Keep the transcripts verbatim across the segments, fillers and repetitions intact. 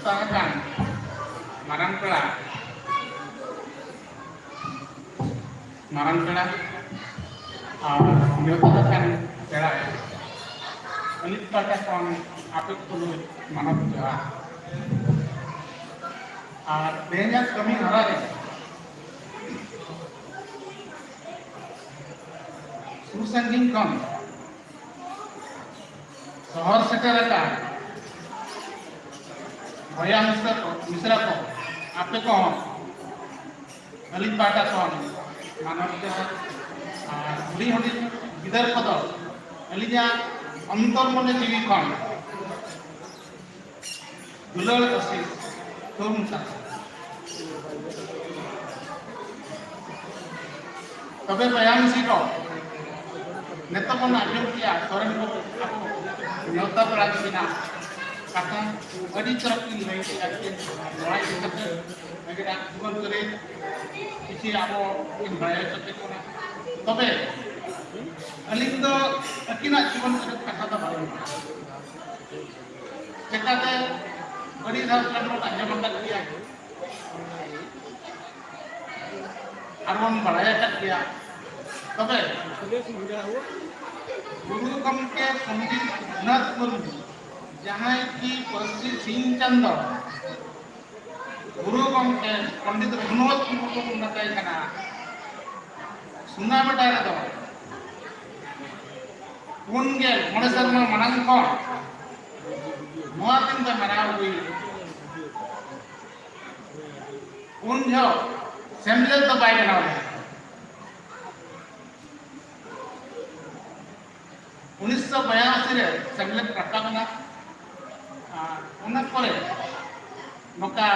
ᱛᱟᱦᱮᱸ ᱠᱟᱱ ᱢᱟᱨᱟᱝ ᱯᱮᱲᱟ, ᱢᱟᱨᱟᱝ ᱯᱮᱲᱟ ᱟᱨ ᱱᱮᱣᱛᱟ ᱟᱠᱟᱱ ᱯᱮᱲᱟ, ᱟᱹᱞᱤᱧ ᱯᱟᱦᱴᱟ ᱠᱷᱚᱱ ᱟᱯᱮ ᱠᱚ ᱛᱩᱞᱩᱡ ᱢᱟᱱᱚᱛ ᱡᱚᱦᱟᱨ᱾ ᱟᱨ ᱛᱮᱦᱮᱧᱟᱜ ᱠᱟᱹᱢᱤ ᱦᱚᱨᱟ ᱨᱮ ᱥᱩᱨ ᱥᱟᱺᱜᱤᱧ ᱠᱷᱚᱱ ᱥᱚᱦᱚᱨ ᱥᱮᱴᱮᱨ ᱟᱠᱟᱱ ᱵᱚᱭᱦᱟ ᱢᱤᱥᱨᱟ ᱠᱚ, ᱢᱤᱥᱨᱟ ᱠᱚ, ᱟᱯᱮ ᱠᱚᱦᱚᱸ ᱟᱹᱞᱤᱧ ᱯᱟᱦᱴᱟ ᱠᱷᱚᱱ ᱢᱟᱱᱚᱛ ᱡᱚᱦᱟᱨ᱾ ᱟᱨ ᱦᱩᱰᱤᱧ ᱦᱩᱰᱤᱧ ᱜᱤᱫᱟᱹᱨ ᱠᱚᱫᱚ ᱟᱹᱞᱤᱧᱟᱜ ᱚᱱᱛᱚᱨ ᱢᱚᱱᱮ ᱡᱤᱣᱤ ᱠᱷᱚᱱ ᱫᱩᱞᱟᱹᱲ ᱟᱥᱤᱥ ᱛᱷᱩᱢ ᱥᱟᱨᱦᱟᱣ᱾ ᱛᱚᱵᱮ ᱵᱚᱭᱦᱟ ᱢᱤᱥᱤ ᱠᱚ, ᱱᱤᱛᱚᱜ ᱵᱚᱱ ᱟᱸᱡᱚᱢ ᱠᱮᱜᱼᱟ ᱥᱚᱨᱮᱱ ᱵᱟᱹᱵᱩ ᱟᱵᱚ ᱱᱮᱣᱛᱟ ᱯᱮᱲᱟ ᱠᱤᱱᱟᱜ ᱠᱟᱛᱷᱟ᱾ ᱟᱹᱰᱤ ᱪᱚᱨᱚᱠ ᱠᱤᱱ ᱞᱟᱹᱭ ᱠᱮᱜᱼᱟ, ᱠᱤᱱ ᱱᱚᱣᱟ ᱤᱫᱤ ᱠᱟᱛᱮ ᱟᱹᱠᱤᱱᱟᱜ ᱡᱤᱵᱚᱱ ᱪᱚᱨᱤᱛ ᱠᱤᱪᱷᱤ ᱟᱵᱚ ᱠᱤᱱ ᱵᱟᱲᱟᱭ ᱦᱚᱪᱚ ᱠᱮᱫ ᱵᱚᱱᱟ᱾ ᱛᱚᱵᱮ ᱟᱹᱞᱤᱧ ᱫᱚ ᱟᱹᱠᱤᱱᱟᱜ ᱡᱤᱵᱚᱱ ᱪᱚᱨᱤᱛ ᱠᱟᱛᱷᱟ ᱫᱚ ᱵᱟᱹᱞᱤᱧ ᱵᱟᱲᱟᱭᱟ᱾ ᱪᱮᱠᱟᱛᱮ ᱟᱹᱰᱤ ᱫᱷᱟᱣ ᱜᱟᱱ ᱵᱚᱱ ᱟᱸᱡᱚᱢ ᱟᱠᱟᱫ ᱜᱮᱭᱟ ᱟᱨ ᱵᱚᱱ ᱵᱟᱲᱟᱭ ᱟᱠᱟᱫ ᱜᱮᱭᱟ᱾ ᱛᱚᱵᱮ ᱜᱩᱨᱩ ᱜᱚᱢᱠᱮ ᱯᱚᱱᱰᱤᱛ ᱨᱚᱜᱷᱩᱱᱟᱛᱷ ᱢᱩᱨᱢᱩ, ᱡᱟᱦᱟᱸᱭ ᱠᱤ ᱯᱟᱹᱨᱥᱤ ᱥᱤᱧ ᱪᱟᱸᱫᱚ, ᱜᱩᱨᱩ ᱜᱚᱢᱠᱮ ᱯᱚᱱᱰᱤᱛ ᱨᱚᱜᱷᱩᱱᱟᱛᱷ ᱢᱩᱨᱢᱩ ᱵᱚᱱ ᱢᱮᱛᱟᱭ ᱠᱟᱱᱟ, ᱥᱩᱱᱟ ᱵᱮᱰᱟ ᱨᱮᱫᱚ ᱯᱩᱱ ᱜᱮᱞ ᱢᱚᱬᱮ ᱥᱮᱨᱢᱟ ᱢᱟᱲᱟᱝ ᱠᱷᱚᱱ ᱱᱚᱣᱟ ᱫᱤᱱ ᱫᱚ ᱢᱟᱱᱟᱣ ᱟᱹᱜᱩᱭᱮᱫᱟ᱾ ᱩᱱ ᱡᱚᱦᱚᱜ ᱥᱮᱢᱞᱮᱫ ᱫᱚ ᱵᱟᱭ ᱵᱮᱱᱟᱣ ᱞᱮᱫᱟ᱾ ᱩᱱᱤᱥᱥᱚ ᱵᱟᱭᱟᱥᱤ ᱨᱮ ᱥᱮᱢᱞᱮᱫ ᱨᱟᱠᱟᱵ ᱮᱱᱟ᱾ ᱟᱨ ᱚᱱᱟ ᱯᱚᱨᱮ ᱱᱚᱝᱠᱟ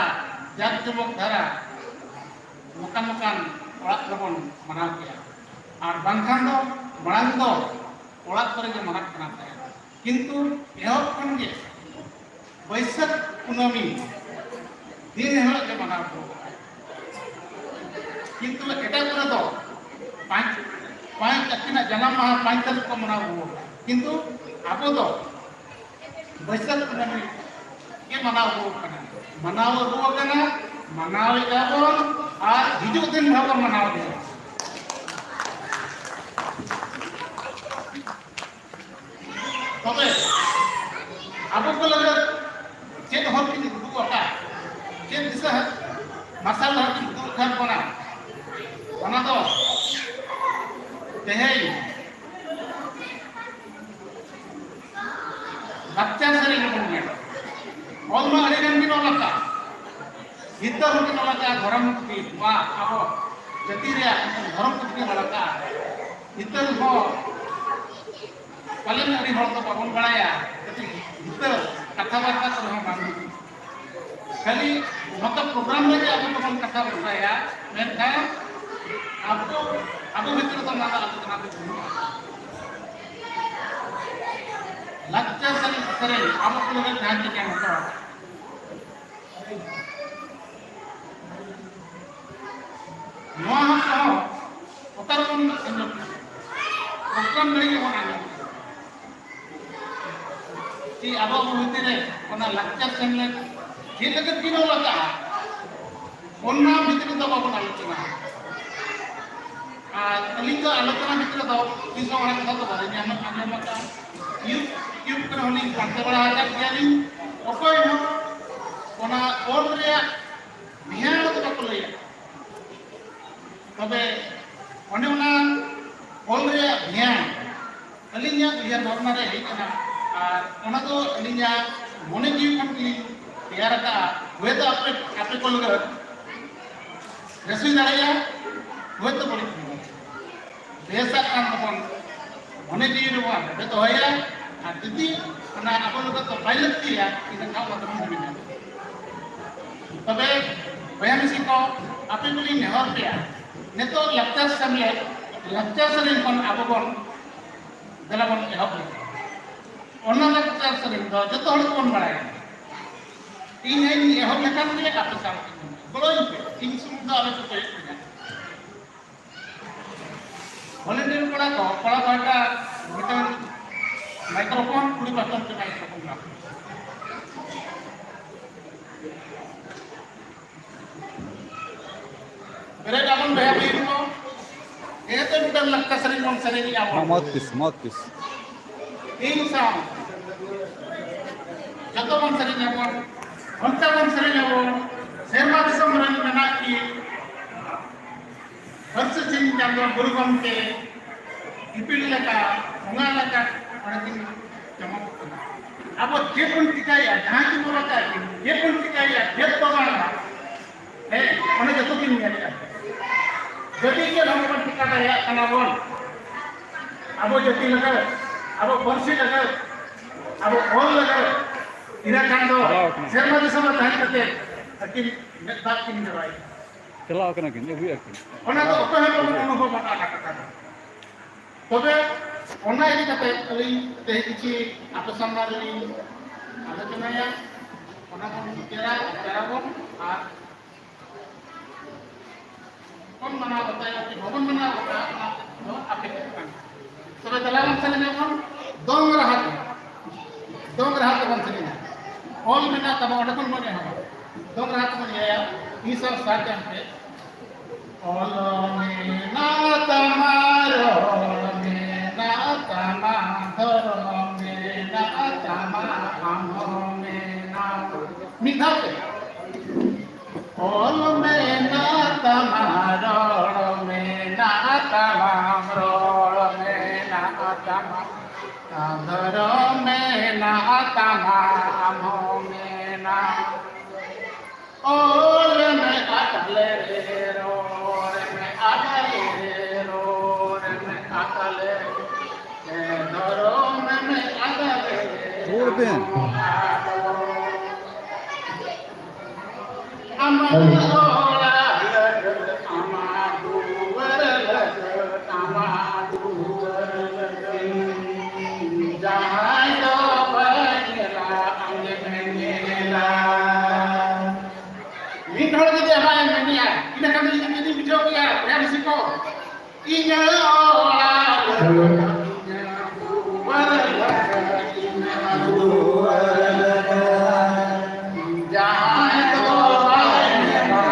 ᱡᱟᱠ ᱡᱚᱢᱚᱠ ᱫᱷᱟᱨᱟ ᱱᱚᱝᱠᱟᱱ ᱱᱚᱝᱠᱟᱱ ᱚᱲᱟᱜ ᱨᱮᱵᱚᱱ ᱢᱟᱱᱟᱣ ᱠᱮᱜᱼᱟ᱾ ᱟᱨ ᱵᱟᱝᱠᱷᱟᱱ ᱫᱚ ᱢᱟᱲᱟᱝ ᱫᱚ ᱚᱲᱟᱜ ᱠᱚᱨᱮ ᱜᱮ ᱢᱟᱱᱟᱜ ᱠᱟᱱᱟ ᱛᱟᱦᱮᱸᱫ᱾ ᱠᱤᱱᱛᱩ ᱮᱦᱚᱵ ᱠᱷᱚᱱ ᱜᱮ ᱵᱟᱹᱭᱥᱟᱹᱠᱷ ᱠᱩᱱᱟᱹᱢᱤ ᱫᱤᱱ ᱦᱤᱞᱳᱜ ᱜᱮ ᱢᱟᱱᱟᱣ ᱦᱩᱭᱩᱜᱼᱟ᱾ ᱠᱤᱱᱛᱩ ᱮᱴᱟᱜ ᱠᱚᱨᱮ ᱫᱚ ᱯᱟᱸᱪ, ᱯᱟᱸᱪ ᱟᱹᱠᱤᱱᱟᱜ ᱡᱟᱱᱟᱢ ᱢᱟᱦᱟ ᱯᱟᱸᱪ ᱛᱟᱹᱨᱤᱠᱷ ᱠᱚ ᱢᱟᱱᱟᱣ ᱨᱩᱣᱟᱹᱲᱟ, ᱠᱤᱱᱛᱩ ᱟᱵᱚ ᱫᱚ ᱵᱟᱹᱭᱥᱟᱹᱠᱷ ᱠᱩᱱᱟᱹᱢᱤ ᱜᱮ ᱢᱟᱱᱟᱣ ᱟᱹᱜᱩ ᱟᱠᱟᱱᱟ, ᱢᱟᱱᱟᱣ ᱟᱹᱜᱩ ᱟᱠᱟᱱᱟ, ᱢᱟᱱᱟᱣᱮᱫᱼᱟ ᱵᱚᱱ, ᱟᱨ ᱦᱤᱡᱩᱜ ᱫᱤᱱ ᱦᱚᱸᱵᱚᱱ ᱢᱟᱱᱟᱣ ᱤᱫᱤᱭᱟ᱾ ᱛᱚᱵᱮ ᱟᱵᱚ ᱠᱚ ᱞᱟᱹᱜᱤᱫ ᱪᱮᱫ ᱦᱚᱨ ᱠᱤᱱ ᱩᱫᱩᱜ ᱟᱠᱟᱫ, ᱪᱮᱫ ᱫᱤᱥᱟᱹ ᱢᱟᱨᱥᱟᱞ ᱰᱟᱦᱟᱨ ᱠᱤᱱ ᱩᱫᱩᱜ ᱟᱠᱟᱫ ᱵᱚᱱᱟ, ᱚᱱᱟ ᱫᱚ ᱛᱮᱦᱮᱧ ᱞᱟᱠᱪᱟᱨ ᱥᱮᱨᱮᱧ ᱨᱮᱵᱚᱱ ᱧᱮᱞᱟ᱾ ᱚᱞ ᱢᱟ ᱟᱹᱰᱤ ᱜᱟᱱ ᱵᱤᱱ ᱚᱞ ᱟᱠᱟᱫ, ᱦᱤᱛᱟᱹᱞ ᱦᱚᱸᱵᱤᱱ ᱚᱞ ᱟᱠᱟᱫ, ᱫᱷᱚᱨᱚᱢ ᱯᱩᱛᱷᱤ, ᱱᱚᱣᱟ ᱟᱵᱚ ᱡᱟᱹᱛᱤ ᱨᱮᱭᱟᱜ ᱫᱷᱚᱨᱚᱢ ᱯᱩᱛᱷᱤ ᱵᱤᱱ ᱚᱞ ᱟᱠᱟᱫ, ᱦᱤᱛᱟᱹᱞ ᱦᱚᱸ ᱯᱟᱞᱮᱱ ᱟᱹᱰᱤ ᱦᱚᱲ ᱫᱚ ᱵᱟᱵᱚᱱ ᱵᱟᱲᱟᱭᱟ, ᱠᱟᱹᱴᱤᱡ ᱦᱤᱛᱟᱹᱞ ᱠᱟᱛᱷᱟ ᱵᱟᱨᱛᱟ ᱠᱚᱨᱮ ᱦᱚᱸ ᱵᱟᱝ ᱦᱤᱡᱩᱜᱼᱟ᱾ ᱠᱷᱟᱹᱞᱤ ᱱᱚᱝᱠᱟ ᱯᱨᱳᱜᱨᱟᱢ ᱨᱮᱜᱮ ᱟᱵᱚ ᱫᱚᱵᱚᱱ ᱠᱟᱛᱷᱟ ᱵᱟᱨᱛᱟᱭᱟ, ᱢᱮᱱᱠᱷᱟᱱ ᱟᱵᱚ, ᱟᱵᱚ ᱵᱷᱤᱛᱨᱤ ᱫᱚ ᱚᱱᱟ ᱫᱚ ᱟᱞᱳᱪᱚᱱᱟ ᱫᱚ ᱵᱟᱹᱱᱩᱜᱼᱟ᱾ ᱞᱟᱠᱪᱟᱨ ᱥᱮᱨᱮᱧ, ᱥᱮᱨᱮᱧ ᱟᱵᱚ ᱠᱚ ᱞᱟᱹᱜᱤᱫ ᱡᱟᱦᱟᱸ ᱪᱤᱠᱟᱹ ᱦᱚᱴᱚ ᱟᱠᱟᱫ᱾ ᱱᱚᱣᱟ ᱦᱚᱸ ᱥᱟᱶ ᱚᱠᱟ ᱨᱮᱵᱚᱱ ᱟᱸᱡᱚᱢ ᱠᱟᱱᱟ? ᱯᱨᱳᱜᱨᱟᱢ ᱜᱷᱟᱹᱲᱤ ᱜᱮᱵᱚᱱ ᱟᱸᱡᱚᱢ ᱠᱟᱱᱟ᱾ ᱪᱮ ᱟᱵᱚ ᱵᱷᱤᱛᱤᱨ ᱨᱮ ᱚᱱᱟ ᱞᱟᱠᱪᱟᱨ ᱥᱮᱢᱞᱮᱫ ᱪᱮᱫ ᱞᱟᱹᱜᱤᱫ ᱠᱤᱱ ᱚᱞ ᱟᱠᱟᱫᱼᱟ, ᱚᱱᱟ ᱵᱷᱤᱛᱨᱤ ᱫᱚ ᱵᱟᱵᱚᱱ ᱟᱞᱳᱪᱚᱱᱟ᱾ ᱟᱨ ᱟᱹᱞᱤᱧ ᱫᱚ ᱟᱞᱳᱪᱚᱱᱟ ᱵᱷᱤᱛᱨᱤ ᱫᱚ ᱛᱤᱥ ᱦᱚᱸ ᱚᱱᱟ ᱠᱟᱛᱷᱟ ᱫᱚ ᱵᱟᱹᱞᱤᱧ ᱟᱸᱡᱚᱢ, ᱟᱸᱡᱚᱢ ᱟᱠᱟᱫᱼᱟ᱾ ᱤᱭᱩᱴ-, ᱤᱭᱩᱴᱩᱵᱽ ᱠᱚᱨᱮ ᱦᱚᱸᱞᱤᱧ ᱯᱟᱱᱛᱮ ᱵᱟᱲᱟ ᱟᱠᱟᱫ ᱜᱮᱭᱟᱞᱤᱧ᱾ ᱚᱠᱚᱭ ᱦᱚᱸ ᱚᱱᱟ ᱚᱞ ᱨᱮᱭᱟᱜ ᱵᱷᱮᱭᱟᱲ ᱫᱚ ᱵᱟᱠᱚ ᱞᱟᱹᱭᱟ᱾ ᱛᱚᱵᱮ ᱚᱱᱮ ᱚᱱᱟ ᱚᱞ ᱨᱮᱭᱟᱜ ᱵᱷᱮᱭᱟᱲ ᱟᱹᱞᱤᱧᱟᱜ ᱩᱭᱦᱟᱹᱨ ᱵᱷᱟᱵᱽᱱᱟ ᱨᱮ ᱦᱮᱡ ᱮᱱᱟ, ᱟᱨ ᱚᱱᱟ ᱫᱚ ᱟᱹᱞᱤᱧᱟᱜ ᱢᱚᱱᱮ ᱡᱤᱣᱤ ᱠᱷᱚᱱ ᱜᱮᱞᱤᱧ ᱛᱮᱭᱟᱨ ᱟᱠᱟᱫᱼᱟ᱾ ᱦᱳᱭᱛᱳ ᱟᱯᱮ, ᱟᱯᱮ ᱠᱚ ᱞᱟᱹᱜᱤᱫ ᱵᱮᱥ ᱦᱩᱭ ᱫᱟᱲᱮᱭᱟᱜᱼᱟ, ᱦᱳᱭᱛᱳ ᱵᱟᱹᱲᱤᱡ ᱦᱩᱭ ᱫᱟᱲᱮᱭᱟᱜᱼᱟ᱾ ᱵᱮᱥᱟᱜ ᱠᱟᱱ ᱛᱟᱵᱚᱱ ᱢᱚᱱᱮ ᱡᱤᱣᱤ ᱨᱮᱵᱚᱱ ᱫᱚᱦᱚᱭᱟ, ᱟᱨ ᱡᱩᱫᱤ ᱚᱱᱟ ᱟᱵᱚ ᱞᱟᱹᱜᱤᱫ ᱫᱚ ᱵᱟᱭ ᱞᱟᱹᱠᱛᱤᱭᱟ, ᱤᱱᱟᱹ ᱠᱷᱟᱱ ᱚᱱᱟ ᱫᱚᱵᱚᱱ ᱦᱤᱲᱤᱧᱟ᱾ ᱛᱚᱵᱮ ᱵᱚᱭᱦᱟ ᱢᱤᱥᱤ ᱠᱚ, ᱟᱯᱮ ᱠᱚᱞᱤᱧ ᱱᱮᱦᱚᱨ ᱯᱮᱭᱟ, ᱱᱤᱛᱚᱜ ᱞᱟᱠᱪᱟᱨ ᱥᱮᱢᱞᱮᱫ, ᱞᱟᱠᱪᱟᱨ ᱥᱮᱨᱮᱧ ᱠᱷᱚᱱ ᱟᱵᱚ ᱵᱚᱱ, ᱫᱮᱞᱟ ᱵᱚᱱ ᱮᱦᱚᱵ ᱞᱮᱜᱮ᱾ ᱚᱱᱟ ᱞᱟᱠᱪᱟᱨ ᱥᱮᱨᱮᱧ ᱫᱚ ᱡᱚᱛᱚ ᱦᱚᱲ ᱜᱮᱵᱚᱱ ᱵᱟᱲᱟᱭᱟ᱾ ᱤᱧ ᱦᱚᱧ ᱮᱦᱚᱵ ᱞᱮᱠᱷᱟᱱ ᱜᱮ ᱟᱯᱮ ᱥᱟᱶ ᱛᱮ ᱜᱚᱲᱚᱧ ᱯᱮ, ᱤᱧ ᱥᱩᱢᱩᱝ ᱫᱚ ᱟᱞᱚ ᱯᱮ ᱠᱚᱭᱚᱜ ᱠᱟᱹᱧᱟ᱾ ᱵᱷᱚᱞᱮᱱᱴᱤᱭᱟᱨ ᱠᱚᱲᱟ ᱠᱚ, ᱠᱚᱲᱟ ᱯᱟᱦᱴᱟ ᱢᱤᱫᱴᱟᱝ ᱢᱟᱭᱠᱨᱳᱯᱷᱳᱱ, ᱠᱩᱲᱤ ᱯᱟᱦᱴᱟ ᱢᱤᱫᱴᱟᱝ ᱢᱟᱭᱠᱨᱳᱯᱷᱳᱱ ᱢᱮᱱᱟᱜᱼᱟ᱾ ᱵᱮᱨᱮᱫ ᱟᱵᱚᱱ ᱵᱚᱭᱦᱟ ᱵᱤᱨ ᱠᱚ᱾ ᱡᱮᱦᱮᱛᱩ ᱢᱤᱫᱴᱟᱝ ᱞᱟᱠᱪᱟᱨ ᱥᱮᱨᱮᱧ ᱵᱚᱱ ᱥᱮᱨᱮᱧᱮᱜᱼᱟ ᱵᱚᱱ᱾ Mouthpiece, mouthpiece. ᱤᱧ ᱥᱟᱶ ᱡᱚᱛᱚ ᱵᱚᱱ ᱥᱮᱨᱮᱧ ᱟᱵᱚᱱ, ᱚᱱᱛᱮ ᱵᱚᱱ ᱥᱮᱨᱮᱧ ᱟᱵᱚᱱ᱾ ᱥᱮᱨᱢᱟ ᱫᱤᱥᱚᱢ ᱨᱮᱱ ᱢᱮᱱᱟᱜ ᱠᱤᱱ ᱯᱟᱹᱨᱥᱤ ᱥᱤᱧ ᱪᱟᱸᱫᱚ ᱜᱩᱨᱩ ᱜᱚᱢᱠᱮ, ᱤᱯᱤᱞ ᱞᱮᱠᱟ, ᱵᱚᱸᱜᱟ ᱞᱮᱠᱟ ᱚᱸᱰᱮ ᱠᱤᱱ ᱪᱚᱢᱚᱠᱚᱜ ᱠᱟᱱᱟ᱾ ᱟᱵᱚ ᱪᱮᱫ ᱵᱚᱱ ᱪᱤᱠᱟᱹᱭᱟ? ᱡᱟᱦᱟᱸ ᱠᱤᱱ ᱚᱞ ᱟᱠᱟᱫ ᱠᱤᱱ, ᱪᱮᱫ ᱵᱚᱱ ᱪᱤᱠᱟᱹᱭᱟ? ᱪᱮᱫ ᱫᱚ ᱵᱟᱝ᱾ ᱦᱮᱸ, ᱚᱱᱟ ᱡᱚᱛᱚ ᱠᱤᱱ ᱧᱮᱞᱮᱫᱼᱟ᱾ ᱡᱩᱫᱤ ᱪᱮᱫ ᱦᱚᱸ ᱵᱟᱵᱚᱱ ᱪᱤᱠᱟᱹ ᱫᱟᱲᱮᱭᱟᱜ ᱠᱟᱱᱟ ᱵᱚᱱ, ᱟᱵᱚ ᱡᱟᱹᱛᱤ ᱞᱟᱹᱜᱤᱫ, ᱟᱵᱚ ᱯᱟᱹᱨᱥᱤ ᱞᱟᱹᱜᱤᱫ, ᱟᱵᱚ ᱚᱞ ᱞᱟᱹᱜᱤᱫ, ᱤᱱᱟᱹ ᱠᱷᱟᱱ ᱫᱚ ᱪᱟᱞᱟᱣ ᱠᱟᱱᱟ᱾ ᱥᱮᱨᱢᱟ ᱫᱤᱥᱚᱢ ᱨᱮ ᱛᱟᱦᱮᱸ ᱠᱟᱛᱮ ᱟᱹᱠᱤᱱ ᱢᱮᱫ ᱫᱟᱜ ᱠᱤᱱ ᱡᱚᱨᱚᱭᱟ᱾ ᱪᱟᱞᱟᱣ ᱠᱟᱱᱟ ᱠᱤᱱ, ᱟᱹᱜᱩᱭᱮᱫᱼᱟ ᱠᱤᱱ᱾ ᱚᱱᱟ ᱫᱚ ᱚᱠᱚᱭ ᱦᱚᱸ ᱵᱟᱵᱚᱱ ᱚᱱᱩᱵᱷᱚᱵ ᱟᱠᱟᱫ ᱠᱟᱛᱷᱟ ᱫᱚ᱾ ᱛᱚᱵᱮ ᱚᱱᱟ ᱤᱫᱤ ᱠᱟᱛᱮ ᱟᱹᱞᱤᱧ ᱛᱮᱦᱮᱧ ᱠᱤᱪᱷᱤ ᱟᱯᱮ ᱥᱟᱢᱱᱟ ᱨᱮᱞᱤᱧ ᱟᱞᱳᱪᱚᱱᱟᱭᱟ, ᱚᱱᱟ ᱵᱚᱱ ᱵᱤᱪᱟᱹᱨᱟ, ᱵᱤᱪᱟᱹᱨᱟᱵᱚᱱ ᱟᱨ ᱵᱚᱱ ᱢᱟᱱᱟᱣ ᱵᱟᱛᱟᱣᱟ ᱠᱤ ᱵᱟᱵᱚᱱ ᱢᱟᱱᱟᱣ ᱵᱟᱛᱟᱣᱟ, ᱚᱱᱟ ᱫᱚ ᱟᱯᱮ ᱴᱷᱮᱱ ᱠᱟᱱᱟ᱾ ᱛᱚᱵᱮ ᱫᱮᱞᱟ ᱵᱚᱱ ᱥᱮᱨᱮᱧ ᱟᱵᱚᱱ ᱫᱚᱝ ᱨᱟᱦᱟ ᱛᱮ, ᱫᱚᱝ ᱨᱟᱦᱟ ᱛᱮᱵᱚᱱ ᱥᱮᱨᱮᱧᱟ᱾ ᱚᱞ ᱢᱮᱱᱟᱜ ᱛᱟᱵᱚᱱ, ᱚᱸᱰᱮ ᱠᱷᱚᱱ ᱵᱚᱱ ᱮᱦᱚᱵᱟ᱾ ᱫᱚᱝ ᱨᱟᱦᱟ ᱛᱮᱵᱚᱱ ᱤᱭᱟᱹᱭᱟ, ᱤᱧ ᱥᱟᱶ ᱥᱟᱨ ᱠᱟᱱ ᱯᱮ᱾ ᱚᱞ ᱢᱮᱱᱟᱜ ᱛᱟᱢᱟ, ᱨᱚᱲ ᱢᱮᱱᱟᱜ ᱛᱟᱢᱟ, ᱫᱷᱚᱨᱚᱢ ᱢᱮᱱᱟᱜ ᱛᱟᱢᱟ, ᱟᱢ ᱦᱚᱸ ᱢᱮᱱᱟᱢ᱾ ᱢᱤᱫ ᱫᱷᱟᱣ ᱛᱮ᱾ ᱚᱞ ᱢᱮᱱᱟᱜ ᱛᱟᱢᱟ, ᱨᱚᱲ ᱢᱮᱱᱟᱜ ᱛᱟᱢᱟ, ᱨᱚᱲ ᱢᱮᱱᱟᱜ ᱛᱟᱢᱟ, ᱫᱷᱚᱨᱚᱢ ᱢᱮᱱᱟᱜ ᱛᱟᱢᱟ, ᱟᱢ ᱦᱚᱸ ᱢᱮᱱᱟᱢ᱾ ᱚᱞ ᱢᱮ ᱟᱫ ᱞᱮᱨᱮ, ᱨᱚᱲ ᱢᱮ ᱟᱫ ᱞᱮᱨᱮ, ᱨᱚᱲ ᱢᱮ ᱟᱫ ᱞᱮᱨᱮ, ᱫᱷᱚᱨᱚᱢ ᱢᱮ ᱟᱫ ᱞᱮᱨᱮ᱾ ᱨᱚᱲ ᱵᱮᱱ᱾ ᱟᱢᱟᱜ ᱚᱲᱟᱜ ᱞᱟᱹᱜᱤᱫ, ᱟᱢᱟᱜ ᱫᱩᱣᱟᱹᱨ ᱞᱟᱹᱜᱤᱫ, ᱟᱢᱟᱜ ᱫᱩᱣᱟᱹᱨ ᱞᱟᱹᱜᱤᱫ᱾ ᱡᱟᱦᱟᱸᱭ ᱫᱚ ᱵᱟᱭ ᱧᱮᱞᱟ, ᱟᱢ ᱜᱮᱢ ᱧᱮᱞᱟ᱾ ᱢᱤᱫ ᱦᱚᱲ ᱡᱩᱫᱤ ᱟᱢᱟᱜ ᱮ ᱢᱮᱱᱮᱜᱼᱟ, ᱤᱱᱟᱹ ᱠᱷᱟᱱ ᱫᱚ ᱤᱧ ᱡᱩᱫᱤᱧ ᱵᱩᱡᱷᱟᱹᱣ ᱠᱮᱭᱟ, ᱵᱚᱭᱦᱟ ᱢᱤᱥᱤ ᱠᱚ, ᱤᱧᱟᱹᱜ ᱚᱲᱟᱜ ᱞᱟᱹᱜᱤᱫ, ᱤᱧᱟᱹᱜ ᱫᱩᱣᱟᱹᱨ ᱞᱟᱹᱜᱤᱫ, ᱤᱧᱟᱹᱜ ᱫᱩᱣᱟᱹᱨ ᱞᱟᱹᱜᱤᱫ᱾ ᱡᱟᱦᱟᱸᱭ ᱫᱚ ᱵᱟᱭ ᱧᱮᱞᱟ,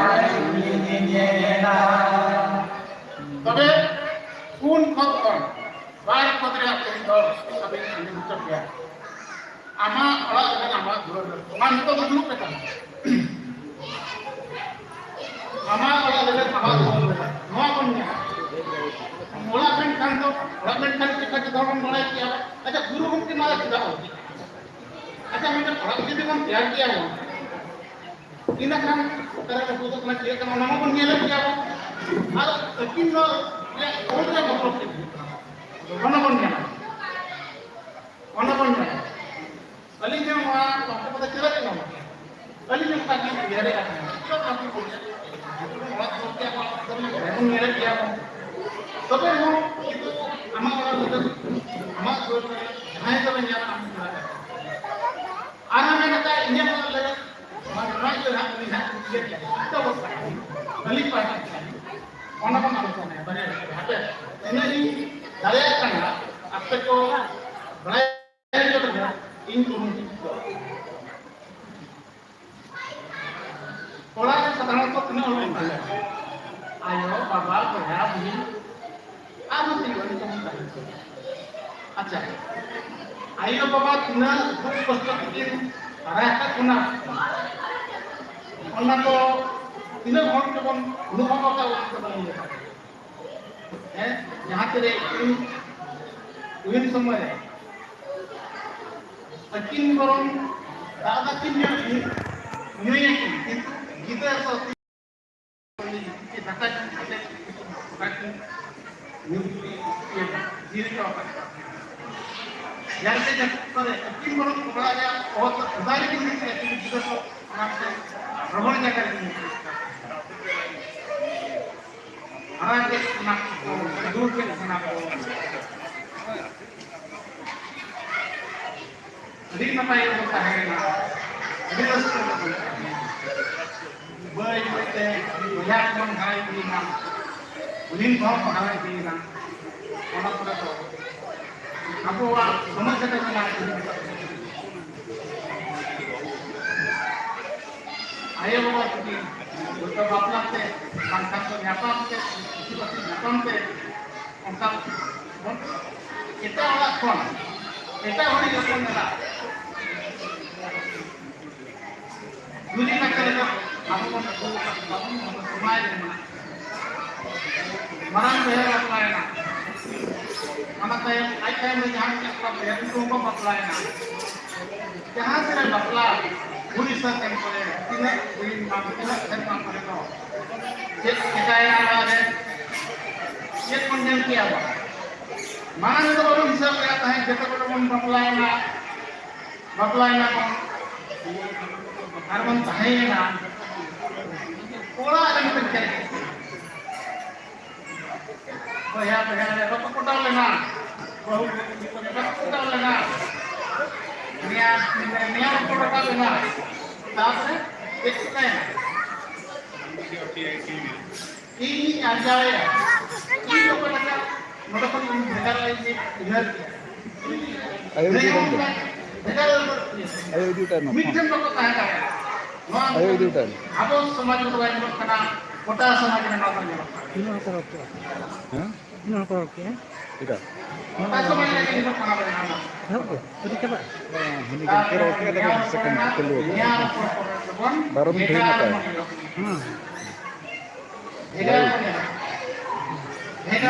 ᱩᱱᱤ ᱧᱮᱞᱟ᱾ ᱟᱹᱵᱤᱱ ᱟᱸᱡᱚᱢ ᱦᱚᱪᱚ ᱯᱮᱭᱟ᱾ ᱟᱢᱟᱜ ᱚᱲᱟᱜ ᱨᱮ ᱟᱢᱟᱜ ᱫᱩᱣᱟᱹᱨ ᱨᱮ᱾ ᱚᱱᱟ ᱱᱤᱛᱚᱜ ᱫᱚ ᱫᱩᱲᱩᱵ ᱞᱮᱠᱟ᱾ ᱟᱢᱟᱜ ᱚᱲᱟᱜ ᱨᱮ ᱟᱢᱟᱜ ᱫᱩᱣᱟᱹᱨ ᱨᱮ᱾ ᱱᱚᱣᱟ ᱵᱚᱱ ᱧᱮᱞᱟ᱾ ᱚᱲᱟᱜ ᱢᱮᱱᱠᱷᱟᱱ ᱫᱚ, ᱚᱲᱟᱜ ᱢᱮᱱᱠᱷᱟᱱ ᱪᱮᱫ ᱞᱮᱠᱟ ᱡᱚᱛᱚ ᱦᱚᱲ ᱵᱚᱱ ᱵᱟᱲᱟᱭ ᱜᱮᱭᱟ᱾ ᱟᱪᱪᱷᱟ, ᱜᱩᱨᱩ ᱜᱚᱢᱠᱮ ᱱᱚᱣᱟ ᱪᱮᱫᱟᱜ ᱚᱞ ᱠᱮᱫᱟ? ᱟᱪᱪᱷᱟ, ᱢᱤᱫᱴᱟᱝ ᱚᱲᱟᱜ ᱡᱩᱫᱤ ᱵᱚᱱ ᱛᱮᱭᱟᱨ ᱜᱮᱭᱟ ᱵᱚᱱ, ᱤᱱᱟᱹ ᱠᱷᱟᱱ ᱚᱠᱟᱨᱮ ᱨᱟᱹᱯᱩᱫᱚᱜ ᱠᱟᱱᱟ, ᱪᱤᱠᱟᱹᱜ ᱠᱟᱱᱟ, ᱚᱱᱟ ᱢᱟᱵᱚᱱ ᱧᱮᱞᱮᱫ ᱜᱮᱭᱟ ᱵᱚᱱ᱾ ᱟᱨ ᱟᱹᱠᱤᱱ ᱫᱚ ᱪᱮᱫ ᱚᱞ ᱨᱮ ᱵᱚᱫᱚᱞ ᱪᱮᱫ ᱦᱩᱭᱩᱜ ᱠᱟᱱᱟ, ᱚᱱᱟ ᱵᱚᱱ ᱧᱮᱞᱟ, ᱚᱱᱟ ᱵᱚᱱ ᱧᱮᱞᱟ᱾ ᱟᱹᱞᱤᱧ ᱦᱚᱸ ᱱᱚᱣᱟ ᱵᱟᱠᱚ ᱪᱮᱫᱟᱜ ᱞᱤᱧ ᱚᱞ ᱠᱮᱫᱟ? ᱟᱹᱞᱤᱧ ᱦᱚᱸ ᱚᱱᱠᱟ ᱜᱮᱞᱤᱧ ᱩᱭᱦᱟᱹᱨᱮᱫᱼᱟ᱾ ᱚᱲᱟᱜ ᱫᱩᱣᱟᱹᱨ ᱛᱮ ᱟᱵᱚ ᱵᱚᱱ ᱧᱮᱞᱮᱫ ᱜᱮᱭᱟ ᱵᱚᱱ᱾ ᱛᱚᱵᱮ ᱦᱚᱸ ᱠᱤᱱᱛᱩ ᱟᱢᱟᱜ ᱚᱲᱟᱜ ᱨᱮ, ᱟᱢᱟᱜ ᱫᱩᱣᱟᱹᱨ ᱨᱮ ᱡᱟᱦᱟᱸᱭ ᱫᱚᱵᱮᱱ ᱧᱟᱢᱟ, ᱟᱢ ᱧᱮᱞᱟ᱾ ᱟᱨ ᱦᱚᱸ ᱢᱮᱱ ᱟᱠᱟᱫ, ᱤᱧᱟᱹᱜ ᱚᱲᱟᱜ ᱞᱟᱹᱜᱤᱫ ᱱᱚᱣᱟ ᱱᱚᱣᱟ ᱤᱭᱟᱹ ᱦᱟᱸᱜ ᱩᱱᱤ ᱦᱟᱸᱜ ᱤᱭᱟᱹ ᱠᱮᱫ ᱡᱚᱛᱚ ᱵᱚᱱ ᱵᱟᱲᱟᱭᱟ᱾ ᱟᱹᱞᱤᱧ ᱯᱟᱦᱴᱟ ᱠᱷᱚᱱ ᱚᱱᱟ ᱵᱚᱱ ᱟᱞᱳᱪᱚᱱᱟᱭᱟ, ᱵᱟᱨᱭᱟ ᱵᱚᱪᱷᱚᱨ᱾ ᱦᱟᱯᱮ, ᱛᱤᱱᱟᱹᱜ ᱤᱧ ᱫᱟᱲᱮᱭᱟᱜ ᱠᱟᱱᱟ, ᱟᱯᱮ ᱠᱚ ᱵᱟᱲᱟᱭ ᱦᱚᱪᱚ ᱞᱟᱹᱜᱤᱫ ᱤᱧ ᱠᱩᱨᱩᱢᱩᱴᱩ᱾ ᱚᱲᱟᱜ ᱨᱮ ᱥᱟᱫᱷᱟᱨᱚᱱᱛᱚ ᱛᱤᱱᱟᱹᱜ ᱦᱚᱲ ᱵᱚᱱ ᱛᱟᱦᱮᱸᱱᱟ? ᱟᱭᱳ, ᱵᱟᱵᱟ, ᱵᱚᱭᱦᱟ, ᱵᱩᱦᱤᱱ, ᱟᱨᱦᱚᱸ ᱛᱤᱱᱟᱹᱜ ᱦᱚᱲ ᱵᱚᱱ ᱛᱟᱦᱮᱸᱱᱟ? ᱟᱪᱪᱷᱟ, ᱟᱭᱳ ᱵᱟᱵᱟ ᱛᱤᱱᱟᱹᱜ ᱫᱩᱠ ᱠᱚᱥᱴᱚ ᱛᱮᱠᱤᱱ ᱦᱟᱨᱟ ᱟᱠᱟᱫ ᱵᱚᱱᱟ, ᱚᱱᱟ ᱠᱚ ᱛᱤᱱᱟᱹᱜ ᱦᱚᱲ ᱛᱮᱵᱚᱱ ᱚᱱᱩᱵᱷᱚᱵ ᱟᱠᱟᱫ, ᱚᱱᱟ ᱠᱚ ᱵᱟᱝ ᱧᱮᱞ ᱟᱠᱟᱫ᱾ ᱦᱮᱸ, ᱡᱟᱦᱟᱸ ᱛᱤᱨᱮ ᱩᱱ, ᱩᱱ ᱥᱚᱢᱚᱭ ᱨᱮ ᱟᱹᱠᱤᱱ ᱵᱚᱨᱚᱝ ᱫᱟᱜ ᱫᱟᱜ ᱠᱤᱱ ᱧᱩ, ᱧᱩᱭᱟᱠᱤᱱ, ᱠᱤᱱᱛᱩ ᱜᱤᱫᱟᱹᱨ ᱫᱚ ᱫᱟᱠᱟ ᱡᱚᱢ ᱠᱟᱛᱮ ᱵᱟᱠᱤ ᱧᱩ ᱡᱤᱣᱤ ᱠᱚ ᱡᱟᱦᱟᱸ ᱞᱮᱠᱟ ᱡᱟᱹᱯᱩᱫ ᱠᱚᱨᱮ ᱟᱹᱠᱤᱱ ᱵᱚᱨᱚᱝ ᱚᱲᱟᱜ ᱨᱮᱭᱟᱜ ᱚᱛ ᱚᱫᱟ ᱨᱮᱠᱤᱱ ᱜᱤᱛᱤᱡᱼᱟ, ᱠᱤᱱᱛᱩ ᱜᱤᱫᱽᱨᱟᱹ ᱫᱚ ᱚᱱᱟ ᱠᱚ ᱨᱚᱦᱚᱲ ᱡᱟᱭᱜᱟ ᱨᱮᱠᱤᱱ ᱜᱤᱛᱤᱡ᱾ ᱦᱟᱨᱟ ᱠᱮᱫ ᱚᱱᱟ ᱠᱚ, ᱫᱩᱨ ᱠᱮᱫ ᱚᱱᱟ ᱠᱚ᱾ ᱟᱹᱰᱤ ᱱᱟᱯᱟᱭ ᱜᱮᱵᱚᱱ ᱛᱟᱦᱮᱸ ᱠᱟᱱᱟ, ᱟᱹᱰᱤ ᱨᱟᱹᱥᱠᱟᱹ ᱜᱮᱵᱚᱱ ᱛᱟᱦᱮᱸ ᱠᱟᱱᱟ᱾ ᱵᱟᱹᱭ ᱵᱟᱹᱭ ᱛᱮ ᱵᱚᱭᱦᱟ ᱠᱚᱵᱚᱱ ᱦᱟᱨᱟ ᱤᱫᱤᱭᱮᱱᱟ, ᱦᱩᱰᱤᱧ ᱠᱚᱦᱚᱸ ᱠᱚ ᱦᱟᱨᱟ ᱤᱫᱤᱭᱮᱱᱟ᱾ ᱚᱱᱟ ᱯᱚᱨᱮ ᱫᱚ ᱟᱵᱚᱣᱟᱜ ᱥᱚᱢᱟᱡᱽ ᱨᱮ ᱢᱮᱱᱟᱜ ᱟᱭᱳ ᱵᱟᱵᱟ ᱡᱩᱫᱤ ᱦᱚᱭᱛᱳ ᱵᱟᱯᱞᱟ ᱛᱮ ᱵᱟᱝᱠᱷᱟᱱ ᱫᱚ ᱧᱟᱯᱟᱢ ᱛᱮ, ᱠᱩᱥᱤ ᱵᱟᱹᱥᱤ ᱧᱟᱯᱟᱢ ᱛᱮ ᱚᱱᱠᱟ ᱵᱚᱱ ᱮᱴᱟᱜ ᱚᱲᱟᱜ ᱠᱷᱚᱱ ᱮᱴᱟᱜ ᱦᱚᱲᱤᱡ ᱦᱚᱯᱚᱱ ᱮᱨᱟ ᱡᱩᱫᱤ ᱠᱟᱛᱷᱟ ᱞᱮᱠᱟ ᱟᱵᱚ ᱵᱚᱱ ᱟᱹᱜᱩ ᱟᱠᱟᱫ ᱠᱚᱣᱟ, ᱟᱵᱚ ᱥᱚᱢᱟᱡᱽ ᱨᱮ ᱢᱮᱱᱟᱜ ᱠᱚᱣᱟ᱾ ᱢᱟᱨᱟᱝ ᱵᱚᱭᱦᱟ ᱵᱟᱯᱞᱟᱭᱮᱱᱟ, ᱚᱱᱟ ᱛᱟᱭᱚᱢ ᱟᱡ ᱛᱟᱭᱚᱢ ᱨᱮ ᱡᱟᱦᱟᱸ ᱢᱮᱱᱟᱜ ᱠᱚᱣᱟ ᱵᱚᱭᱦᱟ ᱩᱱᱠᱩ ᱦᱚᱸᱠᱚ ᱵᱟᱯᱞᱟᱭᱮᱱᱟ᱾ ᱡᱟᱦᱟᱸ ᱛᱤᱱᱟᱹᱜ ᱵᱟᱯᱞᱟ ᱦᱩᱭ ᱥᱟᱹᱛ ᱮᱱ ᱯᱚᱨᱮ ᱛᱤᱱᱟᱹᱜ ᱫᱤᱱ ᱵᱟᱝ ᱛᱤᱱᱟᱹᱜ ᱥᱮᱨᱢᱟ ᱯᱚᱨᱮ ᱫᱚ ᱪᱮᱫ ᱪᱤᱠᱟᱭᱮᱱᱟ ᱱᱚᱣᱟ ᱨᱮ? ᱪᱮᱫ ᱵᱚᱱ ᱧᱮᱞ ᱠᱮᱜᱼᱟ ᱵᱚᱱ? ᱢᱟᱲᱟᱝ ᱫᱚ ᱵᱟᱵᱚᱱ ᱦᱤᱥᱟᱹᱵ ᱞᱮᱫ ᱛᱟᱦᱮᱸᱫ, ᱡᱚᱛᱚ ᱠᱚᱫᱚ ᱵᱚᱱ ᱵᱟᱯᱞᱟᱭᱮᱱᱟ, ᱵᱟᱯᱞᱟᱭᱮᱱᱟ ᱵᱚᱱ ᱟᱨ ᱵᱚᱱ ᱛᱟᱦᱮᱸᱭᱮᱱᱟ᱾ ᱚᱲᱟᱜ ᱨᱮ ᱢᱤᱫᱴᱮᱱ ᱪᱮᱞᱮᱧᱡᱽ ᱵᱚᱭᱦᱟ ᱵᱚᱭᱦᱟ ᱨᱮ ᱵᱟᱠᱚ ᱯᱚᱴᱟᱣ ᱞᱮᱱᱟ, ᱵᱟᱹᱦᱩ ᱠᱚ ᱠᱩᱲᱤ ᱠᱚ ᱵᱟᱠᱚ ᱯᱚᱴᱟᱣ ᱞᱮᱱᱟ, ᱱᱮᱭᱟᱣ ᱱᱮᱭᱟᱣ ᱠᱚ ᱨᱟᱠᱟᱵ ᱮᱱᱟ᱾ ᱛᱟᱨᱯᱚᱨᱮ ᱪᱮᱫ ᱪᱤᱠᱟᱹᱭᱮᱱᱟ? ᱤᱧ ᱟᱨᱡᱟᱣᱮᱫᱼᱟ, ᱤᱧ ᱚᱠᱟ ᱞᱮᱠᱟ ᱱᱚᱰᱮ ᱠᱷᱚᱱ ᱤᱧ ᱵᱷᱮᱜᱟᱨᱚᱜᱼᱟ, ᱤᱧ ᱩᱭᱦᱟᱹᱨ ᱠᱮᱫᱼᱟ᱾ ᱟᱭᱳ ᱤᱫᱤ ᱞᱮᱱ ᱫᱚ᱾ ᱵᱷᱮᱜᱟᱨ ᱟᱭᱳ ᱤᱫᱤ ᱞᱮᱱ ᱫᱚ᱾ ᱢᱤᱫᱴᱷᱮᱱ ᱵᱟᱠᱚ ᱛᱟᱦᱮᱸ ᱫᱟᱲᱮᱭᱟᱜᱼᱟ᱾ ᱱᱚᱣᱟ ᱟᱭᱳ ᱤᱫᱤ ᱞᱮᱱ ᱫᱚ᱾ ᱟᱵᱚ ᱥᱚᱢᱟᱡᱽ ᱨᱮᱫᱚ ᱵᱟᱭ ᱧᱮᱞᱚᱜ ᱠᱟᱱᱟ, ᱜᱚᱴᱟ ᱥᱚᱢᱟᱡᱽ ᱨᱮ ᱱᱚᱣᱟ ᱫᱚ ᱧᱮᱞᱚᱜ ᱠᱟᱱᱟ᱾ ᱛᱤᱱᱟᱹᱜ ᱦᱚᱲ ᱠᱚ ᱨᱚᱲ ᱠᱮᱜᱼᱟ? ᱦᱮᱸ? ᱛᱤᱱᱟᱹᱜ ᱦᱚᱲ ᱠᱚ ᱨᱚᱲ ᱠᱮᱜᱼᱟ? ᱪᱮᱫᱟᱜ? ᱜᱚᱴᱟ ᱥᱚᱢᱟᱡᱽ ᱨᱮ ᱧᱮᱞᱚᱜ ᱠᱟᱱᱟ᱾ ᱮᱦᱚᱵ ᱜᱮ? ᱟᱹᱰᱤ ᱪᱟᱵᱟᱜᱼᱟ? ᱦᱮᱸ, ᱦᱟᱹᱱᱤ ᱜᱚᱢᱠᱮ ᱨᱚᱲ ᱠᱮᱜᱼᱟ, ᱛᱟᱨᱯᱚᱨᱮ ᱛᱟᱨᱯᱚᱨᱮ ᱥᱮᱠᱮᱱᱰ ᱪᱟᱹᱞᱩ ᱟᱠᱟᱱᱟ᱾ ᱱᱮᱭᱟᱣ ᱨᱚᱯᱚᱲ ᱯᱚᱨᱮ ᱫᱚᱵᱚᱱ ᱵᱟᱨᱚ ᱢᱤᱱᱤᱴ ᱦᱩᱭᱱᱟ ᱛᱟᱭ᱾ ᱦᱮᱸ᱾ ᱞᱟᱭᱤᱵᱷ,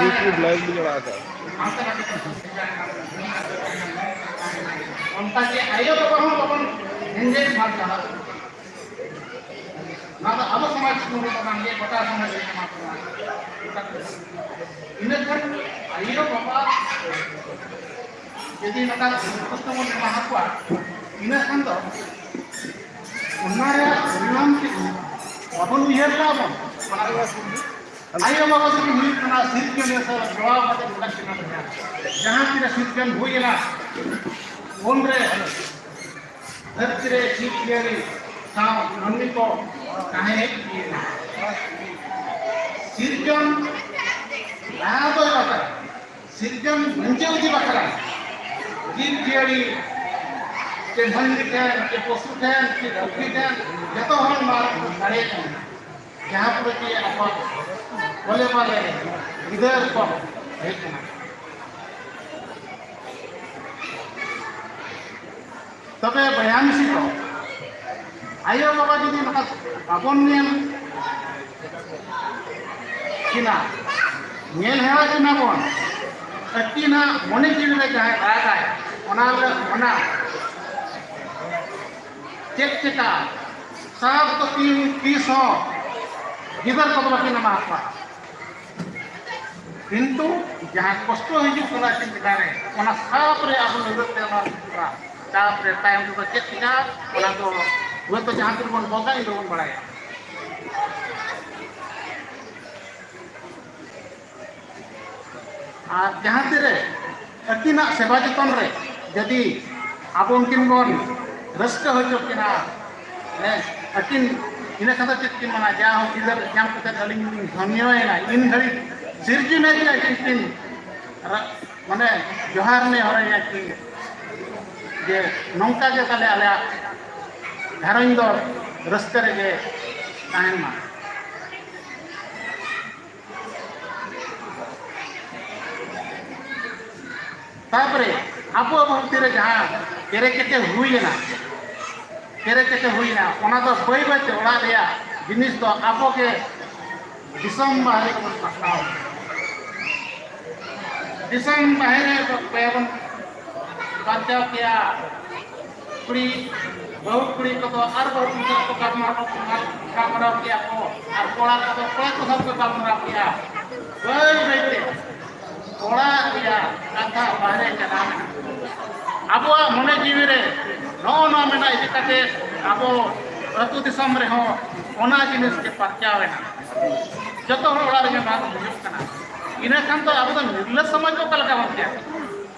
YouTube ᱞᱟᱭᱤᱵᱷ ᱞᱤᱧ ᱟᱲᱟᱜ ᱟᱠᱟᱫᱼᱟ᱾ ᱚᱱᱠᱟ ᱜᱮ ᱟᱭᱳ ᱵᱟᱵᱟ ᱦᱚᱸ ᱵᱟᱵᱚᱱ ᱮᱱᱜᱮᱡ ᱢᱟ ᱪᱟᱞᱟᱜ᱾ ᱱᱚᱣᱟ ᱫᱚ ᱟᱵᱚ ᱥᱚᱢᱟᱡᱽ ᱥᱩᱢᱩᱝ ᱨᱮᱫᱚ ᱵᱟᱝ ᱜᱮ, ᱜᱚᱴᱟ ᱥᱚᱢᱟᱡᱽ ᱨᱮ ᱮᱢᱟ ᱠᱚ ᱢᱟ᱾ ᱤᱱᱟᱹ ᱠᱷᱟᱱ ᱟᱭᱳ ᱵᱟᱵᱟ ᱡᱩᱫᱤ ᱱᱚᱝᱠᱟ ᱜᱩᱨᱩᱛᱛᱚ ᱵᱚᱱ ᱮᱢᱟ ᱠᱚᱣᱟ, ᱤᱱᱟᱹ ᱠᱷᱟᱱ ᱫᱚ ᱚᱱᱟ ᱨᱮᱭᱟᱜ ᱯᱚᱨᱤᱢᱟᱱ ᱪᱮᱫ ᱦᱩᱭᱩᱜᱼᱟ? ᱵᱟᱵᱚᱱ ᱩᱭᱦᱟᱹᱨ ᱠᱟᱜᱼᱟ ᱵᱚᱱ᱾ ᱚᱱᱟ ᱨᱮᱭᱟᱜ ᱟᱭᱳ ᱵᱟᱵᱟ ᱫᱚᱠᱤᱱ ᱦᱩᱭᱩᱜ ᱠᱟᱱᱟ ᱥᱤᱨᱡᱚᱱᱤᱭᱟᱹ ᱥᱟᱞᱟᱜ ᱡᱚᱲᱟᱣ ᱠᱟᱛᱮ ᱢᱮᱱᱟᱜ ᱠᱤᱱᱟ ᱵᱚᱭᱦᱟ᱾ ᱡᱟᱦᱟᱸ ᱛᱤᱱᱟᱹᱜ ᱥᱤᱨᱡᱚᱱ ᱦᱩᱭ ᱮᱱᱟ, ᱩᱱᱨᱮ ᱫᱷᱟᱹᱨᱛᱤ ᱨᱮ ᱡᱤᱵᱽ ᱡᱤᱭᱟᱹᱞᱤ ᱥᱟᱶ ᱢᱟᱹᱱᱢᱤ ᱠᱚ ᱛᱟᱦᱮᱸ ᱦᱮᱡ ᱤᱫᱤᱭᱮᱱᱟ᱾ ᱥᱤᱨᱡᱚᱱ ᱞᱟᱦᱟ ᱫᱚ ᱚᱠᱟ ᱥᱤᱨᱡᱚᱱ ᱵᱟᱧᱪᱟᱣ ᱤᱫᱤ ᱵᱟᱠᱷᱨᱟ ᱡᱤᱵᱽ ᱡᱤᱭᱟᱹᱞᱤ ᱪᱮ ᱢᱟᱹᱱᱢᱤ ᱴᱷᱮᱱ ᱪᱮ ᱯᱚᱥᱩ ᱴᱷᱮᱱ ᱪᱮ ᱯᱩᱠᱷᱨᱤ ᱴᱷᱮᱱ ᱡᱚᱛᱚ ᱦᱚᱲ ᱱᱚᱣᱟ ᱨᱮᱠᱚ ᱫᱟᱲᱮᱭᱟᱜ ᱠᱟᱱᱟ᱾ ᱡᱟᱦᱟᱸ ᱠᱚᱨᱮ ᱪᱮ ᱟᱠᱚᱣᱟᱜ ᱵᱚᱞᱮ ᱵᱟᱞᱮ ᱜᱤᱫᱟᱹᱨ ᱠᱚ ᱦᱮᱡ ᱠᱟᱱᱟ᱾ ᱛᱚᱵᱮ ᱵᱚᱭᱦᱟ ᱢᱤᱥᱤ ᱠᱚ, ᱟᱭᱳ ᱵᱟᱵᱟ ᱡᱩᱫᱤ ᱱᱚᱝᱠᱟ ᱵᱟᱵᱚᱱ ᱧᱮᱞ ᱠᱤᱱᱟ, ᱧᱮᱞ ᱦᱮᱣᱟ ᱠᱤᱱᱟ ᱵᱚᱱ, ᱟᱹᱠᱤᱱᱟᱜ ᱢᱚᱱᱮ ᱡᱤᱣᱤ ᱨᱮ ᱡᱟᱦᱟᱸᱭ ᱨᱟᱜᱟᱭ, ᱚᱱᱟ ᱞᱮ-, ᱚᱱᱟ ᱪᱮᱫ ᱪᱮᱠᱟ ᱥᱟᱵ ᱫᱚ ᱛᱤᱱ ᱛᱤᱥ ᱦᱚᱸ ᱜᱤᱫᱟᱹᱨ ᱠᱚᱫᱚ ᱵᱟᱹᱠᱤᱱ ᱮᱢᱟ ᱠᱚᱣᱟ᱾ ᱠᱤᱱᱛᱩ ᱡᱟᱦᱟᱸ ᱠᱚᱥᱴᱚ ᱦᱤᱡᱩᱜ ᱠᱟᱱᱟ ᱟᱹᱠᱤᱱ ᱪᱮᱛᱟᱱ ᱨᱮ, ᱚᱱᱟ ᱥᱟᱵ ᱨᱮ ᱟᱵᱚ ᱱᱤᱨᱟᱹᱫ ᱛᱮ ᱚᱱᱟ ᱦᱤᱡᱩᱜᱼᱟ᱾ ᱥᱟᱵ ᱨᱮ ᱛᱟᱭᱚᱢ ᱨᱮᱫᱚ ᱪᱮᱫ ᱪᱤᱠᱟᱹᱜᱼᱟ, ᱚᱱᱟ ᱫᱚ ᱦᱚᱭᱛᱳ ᱡᱟᱦᱟᱸ ᱛᱤᱱ ᱵᱚᱱ ᱵᱚᱸᱜᱟ, ᱤᱱ ᱨᱮᱵᱚᱱ ᱵᱟᱲᱟᱭᱟ᱾ ᱟᱨ ᱡᱟᱦᱟᱸ ᱛᱤᱨᱮ ᱟᱹᱠᱤᱱᱟᱜ ᱥᱮᱵᱟ ᱡᱚᱛᱚᱱ ᱨᱮ ᱡᱩᱫᱤ ᱟᱵᱚ ᱩᱱᱠᱤᱱ ᱵᱚᱱ ᱨᱟᱹᱥᱠᱟᱹ ᱦᱚᱪᱚ ᱠᱤᱱᱟ, ᱦᱮᱸ, ᱟᱹᱠᱤᱱ ᱤᱱᱟᱹ ᱠᱷᱟᱱ ᱫᱚ ᱪᱮᱫ ᱠᱤᱱ ᱢᱮᱱᱟ, "ᱡᱟ ᱦᱳᱠ, ᱜᱤᱫᱟᱹᱨ ᱧᱟᱢ ᱠᱟᱛᱮ ᱟᱹᱞᱤᱧ ᱞᱤᱧ ᱫᱷᱚᱱᱭᱚᱭᱮᱱᱟ", ᱤᱱ ᱜᱷᱟᱹᱲᱤᱡ ᱥᱤᱨᱡᱚᱱᱤᱭᱟᱹ ᱜᱮ ᱟᱹᱠᱤᱱ ᱠᱤᱱ ᱨᱟ-, ᱢᱟᱱᱮ ᱡᱚᱦᱟᱨ ᱱᱮᱦᱚᱨᱟᱭᱟ ᱠᱤᱱ ᱡᱮ ᱱᱚᱝᱠᱟ ᱜᱮ ᱛᱟᱞᱮ ᱟᱞᱮᱭᱟᱜ ᱜᱷᱟᱨᱚᱸᱡᱽ ᱫᱚ ᱨᱟᱹᱥᱠᱟᱹ ᱨᱮᱜᱮ ᱛᱟᱦᱮᱱ ᱢᱟ᱾ ᱛᱟᱨᱯᱚᱨᱮ ᱟᱵᱚ ᱟᱵᱚ ᱵᱷᱤᱛᱤᱨ ᱨᱮ ᱡᱟᱦᱟᱸ ᱠᱮᱨᱮ ᱠᱮᱴᱮ ᱦᱩᱭᱮᱱᱟ, ᱠᱮᱨᱮ ᱠᱮᱴᱮ ᱦᱩᱭᱮᱱᱟ, ᱚᱱᱟ ᱫᱚ ᱵᱟᱹᱭ ᱵᱟᱹᱭ ᱛᱮ ᱚᱲᱟᱜ ᱨᱮᱭᱟᱜ ᱡᱤᱱᱤᱥ ᱫᱚ ᱟᱵᱚ ᱜᱮ ᱫᱤᱥᱚᱢ ᱵᱟᱦᱨᱮ ᱨᱮᱵᱚᱱ ᱯᱟᱥᱱᱟᱣ ᱮᱫᱟ᱾ ᱫᱤᱥᱚᱢ ᱵᱟᱦᱨᱮ ᱨᱮ ᱵᱚᱱ ᱯᱟᱨᱪᱟᱣ ᱠᱮᱭᱟ᱾ ᱠᱩᱲᱤ, ᱵᱟᱹᱦᱩ ᱠᱩᱲᱤ ᱠᱚᱫᱚ ᱟᱨ ᱵᱟᱹᱦᱩ ᱠᱩᱲᱤ ᱥᱟᱶ ᱠᱚ ᱜᱟᱞᱢᱟᱨᱟᱣ, ᱜᱟᱞᱢᱟᱨᱟᱣ ᱠᱮᱭᱟ ᱠᱚ, ᱟᱨ ᱠᱚᱲᱟ ᱠᱚᱫᱚ ᱠᱚᱲᱟ ᱠᱚ ᱥᱟᱶ ᱠᱚ ᱜᱟᱞᱢᱟᱨᱟᱣ ᱠᱮᱭᱟ᱾ ᱵᱟᱹᱭ ᱵᱟᱹᱭ ᱛᱮ ᱚᱲᱟᱜ ᱨᱮᱭᱟᱜ ᱠᱟᱛᱷᱟ ᱵᱟᱦᱨᱮ ᱪᱟᱞᱟᱣ ᱮᱱᱟ᱾ ᱟᱵᱚᱣᱟᱜ ᱢᱚᱱᱮ ᱡᱤᱣᱤ ᱨᱮ ᱱᱚᱜᱼᱚ ᱱᱚᱣᱟ ᱢᱮᱱᱟᱜ ᱤᱫᱤ ᱠᱟᱛᱮ ᱟᱵᱚ ᱟᱹᱛᱩ ᱫᱤᱥᱚᱢ ᱨᱮᱦᱚᱸ ᱚᱱᱟ ᱡᱤᱱᱤᱥ ᱜᱮ ᱯᱟᱨᱪᱟᱣ ᱮᱱᱟ᱾ ᱡᱚᱛᱚ ᱦᱚᱲ ᱚᱲᱟᱜ ᱨᱮᱜᱮ ᱱᱚᱣᱟ ᱫᱚ ᱦᱩᱭᱩᱜ ᱠᱟᱱᱟ᱾ ᱤᱱᱟᱹ ᱠᱷᱟᱱ ᱫᱚ ᱟᱵᱚ ᱫᱚ ᱱᱤᱨᱞᱟᱹ ᱥᱚᱢᱟᱡᱽ ᱫᱚ ᱚᱠᱟ ᱞᱮᱠᱟ ᱵᱚᱱ ᱛᱮᱭᱟᱨ?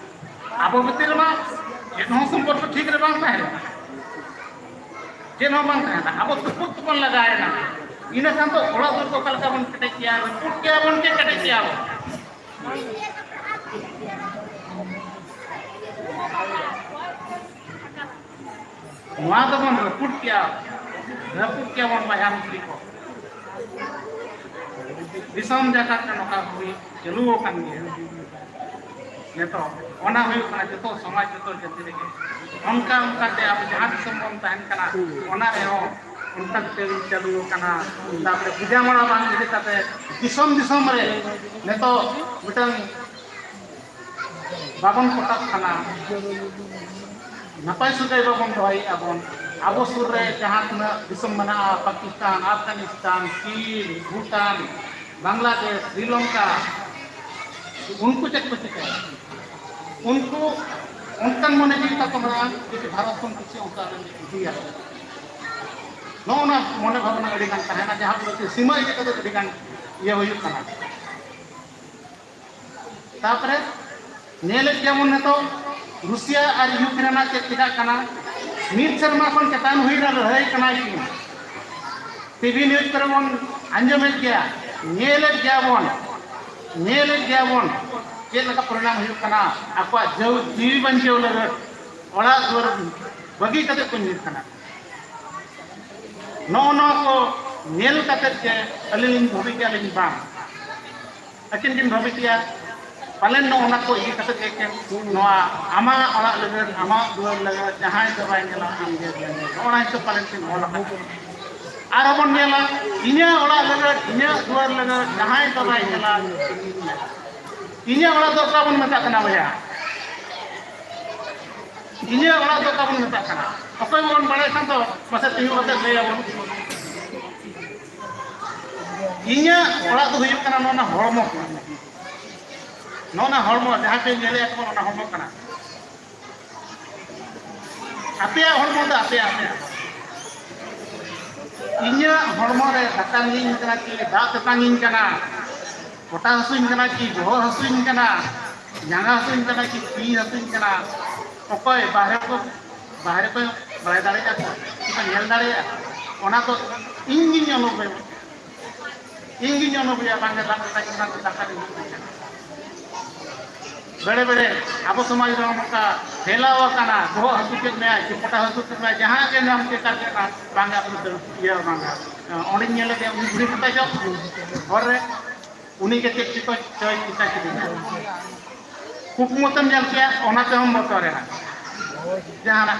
ᱟᱵᱚ ᱵᱷᱤᱛᱤᱨ ᱨᱮᱢᱟ ᱪᱮᱫ ᱦᱚᱸ ᱥᱚᱢᱯᱚᱨᱠᱚ ᱴᱷᱤᱠ ᱨᱮ ᱵᱟᱝ ᱛᱟᱦᱮᱱᱟ, ᱪᱮᱫ ᱦᱚᱸ ᱵᱟᱝ ᱛᱟᱦᱮᱱᱟ᱾ ᱟᱵᱚ ᱛᱩᱯᱩᱫ ᱛᱮᱵᱚᱱ ᱞᱟᱜᱟᱣᱮᱱᱟ᱾ ᱤᱱᱟᱹ ᱠᱷᱟᱱ ᱫᱚ ᱚᱲᱟᱜ ᱫᱩᱣᱟᱹᱨ ᱠᱚ ᱚᱠᱟ ᱞᱮᱠᱟ ᱵᱚᱱ ᱠᱮᱴᱮᱡ ᱠᱮᱭᱟ? ᱨᱟᱹᱯᱩᱫ ᱠᱮᱭᱟ ᱵᱚᱱ ᱪᱮ ᱠᱮᱴᱮᱡ ᱠᱮᱭᱟ ᱵᱚᱱ? ᱱᱚᱣᱟ ᱫᱚᱵᱚᱱ ᱨᱟᱹᱯᱩᱫ ᱠᱮᱭᱟ, ᱨᱟᱹᱯᱩᱫ ᱠᱮᱭᱟ ᱵᱚᱱ ᱵᱚᱭᱦᱟ ᱢᱤᱥᱤ ᱠᱚ᱾ ᱫᱤᱥᱚᱢ ᱡᱟᱠᱟᱛ ᱨᱮ ᱱᱚᱝᱠᱟ ᱦᱩᱭ ᱪᱟᱹᱞᱩ ᱟᱠᱟᱱ ᱜᱮᱭᱟ᱾ ᱱᱤᱛᱚᱜ ᱚᱱᱟ ᱦᱩᱭᱩᱜ ᱠᱟᱱᱟ ᱡᱚᱛᱚ ᱥᱚᱢᱟᱡᱽ, ᱡᱚᱛᱚ ᱡᱟᱹᱛᱤ ᱨᱮᱜᱮ᱾ ᱚᱱᱠᱟ ᱚᱱᱠᱟᱛᱮ ᱟᱵᱚ ᱡᱟᱦᱟᱸ ᱫᱤᱥᱚᱢ ᱵᱚᱱ ᱛᱟᱦᱮᱱ ᱠᱟᱱᱟ, ᱚᱱᱟ ᱨᱮᱦᱚᱸ ᱚᱱᱠᱟ ᱠᱟᱹᱢᱤ ᱪᱟᱹᱞᱩ ᱟᱠᱟᱱᱟ᱾ ᱛᱟᱨᱯᱚᱨᱮ ᱯᱩᱡᱟ ᱢᱟᱲᱟ ᱵᱟᱝ ᱤᱫᱤ ᱠᱟᱛᱮ ᱫᱤᱥᱚᱢ ᱫᱤᱥᱚᱢ ᱨᱮ ᱱᱤᱛᱚᱜ ᱢᱤᱫᱴᱟᱝ ᱵᱟᱵᱚᱱ ᱯᱚᱴᱟᱜ ᱠᱟᱱᱟ, ᱱᱟᱯᱟᱭ ᱥᱟᱹᱜᱟᱹᱭ ᱵᱟᱵᱚᱱ ᱫᱚᱦᱚᱭᱮᱫᱼᱟ ᱵᱚᱱ᱾ ᱟᱵᱚ ᱥᱩᱨ ᱨᱮ ᱡᱟᱦᱟᱸ ᱛᱤᱱᱟᱹᱜ ᱫᱤᱥᱚᱢ ᱢᱮᱱᱟᱜᱼᱟ, ᱯᱟᱠᱤᱥᱛᱟᱱ, ᱟᱯᱜᱟᱱᱤᱥᱛᱟᱱ, ᱪᱤᱱ, ᱵᱷᱩᱴᱟᱱ, ᱵᱟᱝᱞᱟᱫᱮᱥ, ᱥᱨᱤᱞᱚᱝᱠᱟ, ᱩᱱᱠᱩ ᱪᱮᱫ ᱠᱚ ᱪᱤᱠᱟᱹᱭᱟ? ᱩᱱᱠᱩ ᱚᱱᱠᱟᱱ ᱢᱚᱱᱮ ᱡᱤᱣᱤ ᱛᱟᱠᱚ ᱢᱮᱱᱟᱜᱼᱟ, ᱡᱩᱫᱤ ᱵᱷᱟᱨᱚᱛ ᱠᱷᱚᱱ ᱠᱤᱪᱷᱩ ᱚᱱᱠᱟ ᱤᱫᱤᱭᱟ᱾ ᱱᱚᱜᱼᱚ ᱱᱟ ᱢᱚᱱᱮ ᱵᱷᱟᱵᱽᱱᱟ ᱟᱹᱰᱤ ᱜᱟᱱ ᱛᱟᱦᱮᱱᱟ, ᱡᱟᱦᱟᱸ ᱫᱚ ᱥᱤᱢᱟᱹ ᱤᱫᱤ ᱠᱟᱛᱮ ᱟᱹᱰᱤ ᱜᱟᱱ ᱤᱭᱟᱹ ᱦᱩᱭᱩᱜ ᱠᱟᱱᱟ᱾ ᱛᱟᱨᱯᱚᱨᱮ ᱧᱮᱞᱮᱫ ᱜᱮᱭᱟᱵᱚᱱ ᱱᱤᱛᱚᱜ ᱨᱩᱥᱤᱭᱟ ᱟᱨ ᱤᱭᱩᱠᱨᱮᱱ ᱨᱮᱱᱟᱜ ᱪᱮᱫ ᱪᱤᱠᱟᱜ ᱠᱟᱱᱟ᱾ ᱢᱤᱫ ᱥᱮᱨᱢᱟ ᱠᱷᱚᱱ ᱪᱮᱛᱟᱱ ᱦᱩᱭᱱᱟ ᱞᱟᱹᱲᱦᱟᱹᱭ ᱠᱟᱱᱟ ᱠᱤᱱ᱾ ᱴᱤᱵᱷᱤ ᱱᱤᱭᱩᱡᱽ ᱠᱚᱨᱮ ᱵᱚᱱ ᱟᱸᱡᱚᱢᱮᱫ ᱜᱮᱭᱟ, ᱧᱮᱞᱮᱫ ᱜᱮᱭᱟ ᱵᱚᱱ, ᱧᱮᱞᱮᱫ ᱜᱮᱭᱟ ᱵᱚᱱ ᱪᱮᱫ ᱞᱮᱠᱟ ᱯᱚᱨᱤᱱᱟᱢ ᱦᱩᱭᱩᱜ ᱠᱟᱱᱟ᱾ ᱟᱠᱚᱣᱟᱜ ᱡᱟᱹᱣ-, ᱡᱤᱣᱤ ᱵᱟᱧᱪᱟᱣ ᱞᱟᱹᱜᱤᱫ ᱚᱲᱟᱜ ᱫᱩᱣᱟᱹᱨ ᱵᱟᱹᱜᱤ ᱠᱟᱛᱮ ᱠᱚ ᱧᱤᱨ ᱠᱟᱱᱟ᱾ ᱱᱚᱜᱼᱚ ᱱᱚᱣᱟ ᱠᱚ ᱧᱮᱞ ᱠᱟᱛᱮ ᱜᱮ ᱟᱹᱞᱤᱧ ᱞᱤᱧ ᱵᱷᱟᱹᱵᱤ ᱠᱮᱜᱼᱟ ᱞᱤᱧ, ᱵᱟᱝ, ᱟᱹᱠᱤᱱ ᱠᱤᱱ ᱵᱷᱟᱹᱵᱤ ᱠᱮᱜᱼᱟ ᱯᱟᱞᱮᱱ ᱱᱚᱜᱼᱚ ᱱᱚᱣᱟ ᱠᱚ ᱤᱫᱤ ᱠᱟᱛᱮ ᱜᱮ ᱮᱠᱮᱱ ᱱᱚᱣᱟ ᱟᱢᱟᱜ ᱚᱲᱟᱜ ᱞᱟᱹᱜᱤᱫ, ᱟᱢᱟᱜ ᱫᱩᱣᱟᱹᱨ ᱞᱟᱹᱜᱤᱫ ᱡᱟᱦᱟᱸᱭ ᱫᱚ ᱵᱟᱭ ᱧᱮᱞᱟ, ᱟᱢ ᱜᱮ ᱧᱮᱞ ᱢᱮ᱾ ᱱᱚᱜᱼᱚ ᱱᱚᱣᱟ ᱦᱤᱥᱟᱹᱵ ᱯᱟᱞᱮᱱ ᱠᱤᱱ ᱚᱞ ᱟᱠᱟᱫᱟ᱾ ᱟᱨᱦᱚᱸ ᱵᱚᱱ ᱧᱮᱞᱟ, ᱤᱧᱟᱹᱜ ᱚᱲᱟᱜ ᱞᱟᱹᱜᱤᱫ, ᱤᱧᱟᱹᱜ ᱫᱩᱣᱟᱹᱨ ᱞᱟᱹᱜᱤᱫ ᱡᱟᱦᱟᱸᱭ ᱫᱚ ᱵᱟᱭ ᱧᱮᱞᱟ, ᱤᱧᱟᱹᱜ ᱚᱲᱟᱜ ᱫᱚ ᱚᱠᱟ ᱵᱚᱱ ᱢᱮᱛᱟᱜ ᱠᱟᱱᱟ ᱵᱚᱭᱦᱟ? ᱤᱧᱟᱹᱜ ᱚᱲᱟᱜ ᱫᱚ ᱚᱠᱟ ᱵᱚᱱ ᱢᱮᱛᱟᱜ ᱠᱟᱱᱟ? ᱚᱠᱚᱭ ᱵᱚᱱ ᱵᱟᱲᱟᱭ ᱠᱷᱟᱱ ᱫᱚ ᱢᱟᱥᱮ ᱛᱤᱸᱜᱩ ᱠᱟᱛᱮ ᱞᱟᱹᱭ ᱟᱵᱚᱱ᱾ ᱤᱧᱟᱹᱜ ᱚᱲᱟᱜ ᱫᱚ ᱦᱩᱭᱩᱜ ᱠᱟᱱᱟ ᱱᱚᱣᱟ ᱦᱚᱲᱢᱚ ᱠᱟᱱᱟ᱾ ᱱᱚᱣᱟ ᱦᱚᱲᱢᱚ ᱡᱟᱦᱟᱸ ᱯᱮ ᱧᱮᱞᱮᱫ ᱠᱚ, ᱚᱱᱟ ᱦᱚᱲᱢᱚ ᱠᱟᱱᱟ᱾ ᱟᱯᱮᱭᱟᱜ ᱦᱚᱲᱢᱚ ᱫᱚ ᱟᱯᱮᱭᱟᱜ, ᱟᱯᱮᱭᱟᱜ᱾ ᱤᱧᱟᱹᱜ ᱦᱚᱲᱢᱚ ᱨᱮ ᱫᱟᱠᱟ ᱧᱩᱧ ᱠᱟᱱᱟ ᱠᱤ ᱫᱟᱜ ᱛᱮᱛᱟᱝᱤᱧ ᱠᱟᱱᱟ, ᱯᱚᱴᱟ ᱦᱟᱹᱥᱩᱧ ᱠᱟᱱᱟ ᱠᱤ ᱵᱚᱦᱚᱜ ᱦᱟᱹᱥᱩᱧ ᱠᱟᱱᱟ, ᱡᱟᱸᱜᱟ ᱦᱟᱹᱥᱩᱧ ᱠᱟᱱᱟ ᱠᱤ ᱛᱤ ᱦᱟᱹᱥᱩᱧ ᱠᱟᱱᱟ, ᱚᱠᱚᱭ ᱵᱟᱦᱨᱮ ᱠᱚ, ᱵᱟᱦᱨᱮ ᱠᱚ ᱵᱟᱲᱟᱭ ᱫᱟᱲᱮᱭᱟᱜᱼᱟ ᱠᱚ, ᱠᱤ ᱠᱚ ᱧᱮᱞ ᱫᱟᱲᱮᱭᱟᱜᱼᱟ? ᱚᱱᱟ ᱫᱚ ᱤᱧ ᱜᱤᱧ ᱚᱱᱩᱵᱷᱚᱵᱟ᱾ ᱤᱧ ᱜᱤᱧ ᱚᱱᱩᱵᱷᱚᱵᱟ, ᱵᱟᱝ ᱫᱟᱜ ᱫᱟᱠᱟ ᱫᱟᱠᱟ ᱫᱟᱠᱟ ᱫᱟᱠᱟ ᱫᱟᱠᱟ ᱵᱮᱲᱮ ᱵᱮᱲᱮ ᱟᱵᱚ ᱥᱚᱢᱟᱡᱽ ᱨᱮ ᱱᱚᱝᱠᱟ ᱯᱷᱮᱞᱟᱣ ᱟᱠᱟᱱᱟ, ᱵᱚᱦᱚᱜ ᱦᱟᱹᱥᱩ ᱠᱮᱫ ᱢᱮᱭᱟ, ᱪᱮ ᱯᱚᱴᱟ ᱦᱟᱹᱥᱩ ᱠᱮᱫ ᱢᱮᱭᱟ, ᱡᱟᱦᱟᱸ ᱜᱮ ᱧᱟᱢ ᱠᱮᱫ ᱠᱟᱱ ᱜᱮ, ᱵᱟᱝ ᱟᱵᱚ ᱫᱚ ᱤᱭᱟᱹ ᱵᱟᱝ᱾ ᱚᱸᱰᱮᱧ ᱧᱮᱞ ᱞᱮᱫᱮᱭᱟ, ᱩᱱᱤ ᱵᱩᱲᱦᱤ ᱠᱚᱛᱟ ᱡᱚᱜ ᱦᱚᱨ ᱨᱮ, ᱩᱱᱤ ᱜᱮ ᱪᱮᱫ ᱪᱚᱠᱚ ᱪᱚᱭ ᱪᱤᱠᱟ ᱠᱮᱫᱮᱧᱟ᱾ ᱠᱩᱠᱢᱩ ᱛᱮᱢ ᱧᱮᱞ ᱠᱮᱭᱟ, ᱚᱱᱟ ᱛᱮᱦᱚᱸᱢ ᱵᱚᱛᱚᱨᱮᱱᱟ᱾ ᱡᱟᱦᱟᱱᱟᱜ,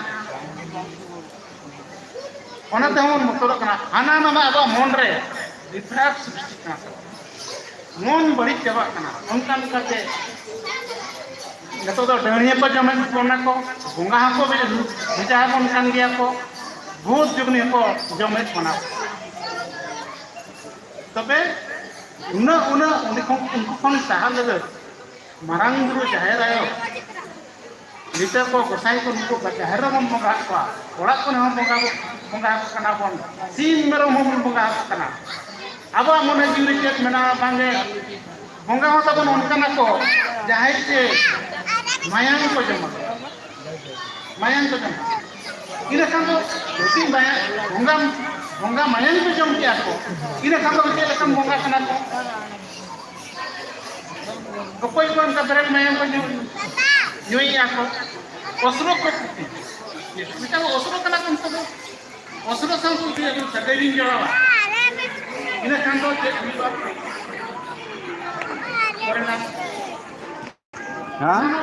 ᱚᱱᱟ ᱛᱮᱦᱚᱸ ᱵᱚᱱ ᱵᱚᱛᱚᱨᱚᱜ ᱠᱟᱱᱟ᱾ ᱦᱟᱱᱟ ᱱᱟᱣᱟ ᱟᱵᱚᱣᱟᱜ ᱢᱚᱱ ᱨᱮ ᱵᱤᱯᱷᱨᱟᱴ ᱥᱨᱤᱥᱴᱤᱜ ᱠᱟᱱᱟ, ᱢᱚᱱ ᱵᱟᱹᱲᱤᱡ ᱪᱟᱵᱟᱜ ᱠᱟᱱᱟ᱾ ᱚᱱᱠᱟ ᱞᱮᱠᱟᱛᱮ ᱱᱤᱛᱚᱜ ᱫᱚ ᱰᱟᱹᱦᱲᱤᱭᱟᱹ ᱠᱚ ᱡᱚᱢᱮᱫ ᱵᱚᱱᱟ ᱠᱚ, ᱵᱚᱸᱜᱟ ᱦᱚᱸᱠᱚ ᱵᱷᱮᱡᱟ ᱟᱵᱚᱱ ᱠᱟᱱ ᱜᱮᱭᱟ ᱠᱚ, ᱵᱷᱩᱛ ᱡᱩᱜᱽᱱᱤ ᱦᱚᱸᱠᱚ ᱡᱚᱢᱮᱫ ᱵᱚᱱᱟ᱾ ᱛᱚᱵᱮ ᱩᱱᱟᱹᱜ, ᱩᱱᱟᱹᱜ ᱩᱱᱠᱩ ᱠᱷᱚᱱ, ᱩᱱᱠᱩ ᱠᱷᱚᱱ ᱥᱟᱦᱟ ᱞᱟᱹᱜᱤᱫ ᱢᱟᱨᱟᱝ ᱵᱩᱨᱩ ᱡᱟᱦᱮᱨ ᱟᱭᱳ, ᱱᱤᱛᱚᱜ ᱠᱚ ᱜᱚᱸᱥᱟᱭ ᱠᱚ ᱱᱩᱠᱩ ᱡᱟᱦᱮᱨ ᱨᱮᱵᱚᱱ ᱵᱚᱸᱜᱟ ᱟᱠᱚᱣᱟ, ᱚᱲᱟᱜ ᱠᱚᱨᱮ ᱦᱚᱸ ᱵᱚᱸᱜᱟ, ᱵᱚᱸᱜᱟ ᱟᱠᱚ ᱠᱟᱱᱟ ᱵᱚᱱ, ᱥᱤᱢ ᱢᱮᱨᱚᱢ ᱦᱚᱸᱵᱚᱱ ᱵᱚᱸᱜᱟ ᱟᱠᱚ ᱠᱟᱱᱟ᱾ ᱟᱵᱚᱣᱟᱜ ᱢᱚᱱᱮ ᱡᱤᱣᱤ ᱨᱮ ᱪᱮᱫ ᱢᱮᱱᱟᱜᱼᱟ? ᱵᱟᱝᱜᱮ, ᱵᱚᱸᱜᱟ ᱦᱚᱸ ᱛᱟᱵᱚᱱ ᱚᱱᱠᱟᱱᱟ ᱠᱚ, ᱡᱟᱦᱟᱸᱭ ᱪᱮ ᱢᱟᱭᱟᱝ ᱠᱚ ᱡᱚᱢᱟ, ᱢᱟᱭᱟᱝ ᱠᱚ ᱡᱚᱢᱟ᱾ ᱤᱱᱟᱹ ᱠᱷᱟᱱ ᱫᱚ ᱡᱩᱫᱤ ᱢᱟᱭᱟᱝ, ᱵᱚᱸᱜᱟ, ᱵᱚᱸᱜᱟ ᱢᱟᱭᱟᱝ ᱠᱚ ᱡᱚᱢ ᱠᱮᱜᱼᱟ ᱠᱚ, ᱤᱱᱟᱹ ᱠᱷᱟᱱ ᱫᱚ ᱪᱮᱫ ᱞᱮᱠᱟᱱ ᱵᱚᱸᱜᱟ ᱠᱟᱱᱟ ᱠᱚ? ᱚᱠᱚᱭ ᱠᱚ ᱚᱱᱠᱟ ᱵᱮᱨᱮᱞ ᱢᱟᱭᱟᱝ ᱠᱚ ᱧᱩ, ᱧᱩᱭᱮᱜᱼᱟ ᱠᱚ? ᱚᱥᱩᱨ ᱯᱨᱚᱠᱨᱤᱛᱤ᱾ ᱢᱤᱫᱴᱟᱝ ᱚᱥᱩᱨ ᱠᱟᱱᱟ ᱠᱚ ᱩᱱᱠᱩ ᱫᱚ᱾ ᱚᱥᱩᱨ ᱥᱟᱶ ᱠᱚ ᱡᱩᱫᱤ ᱟᱵᱚ ᱥᱟᱹᱜᱟᱹᱭ ᱵᱤᱱ ᱡᱚᱲᱟᱣᱟ, ᱤᱱᱟᱹ ᱠᱷᱟᱱ ᱫᱚ ᱪᱮᱫ ᱦᱩᱭᱩᱜᱼᱟ? ᱯᱚᱨᱤᱱᱟᱢ᱾ ᱦᱮᱸ?